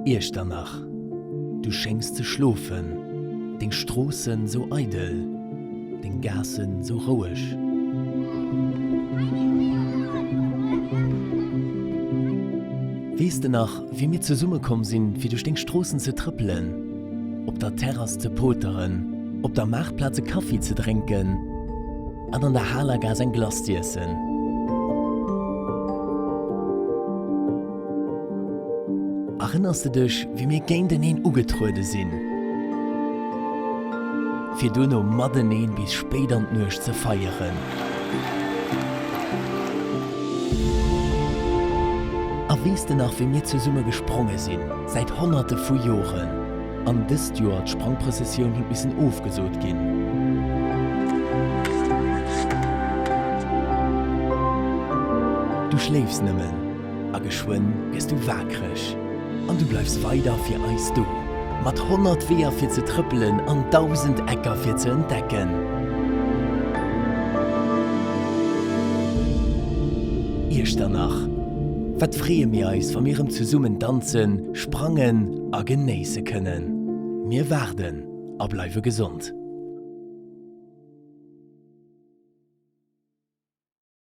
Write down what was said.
Iechternach, du schéngs ze schlofen, deng Stroossen sou eidel, deng Gaassen sou roueg. Weess de nach, wéi mir zesumme komm sinn, fir duerch deng Stroossen ze trëppelen, op der Terrass ze poteren, op der Maartplaz e Kaffi ze drénken? An an der Halergaass eng Glace z'iessen. Erënners de dech, wéi mir géinteneen ugetruede sinn, fir duerno mateneen bis spéit an d'Nuecht ze feieren? A weess de nach, wéi mir zesumme gespronge sinn, säit Honnerte vu Joren? An dëst Joer d'Sprangprëssessioun huet missen ofgesot ginn. Du schléifs nëmmen a geschwënn gëss du waakreg an du bleifs weider fir eis do. Mat 100 Weeër fir ze trëppelen an 1000 Ecker fir ze entdecken. Iechternach, Wat freeë mir eis, wa mir erëm zesummen danzen, sprangen a genéisse kënnen. Mir waarden a bleiwe gesond.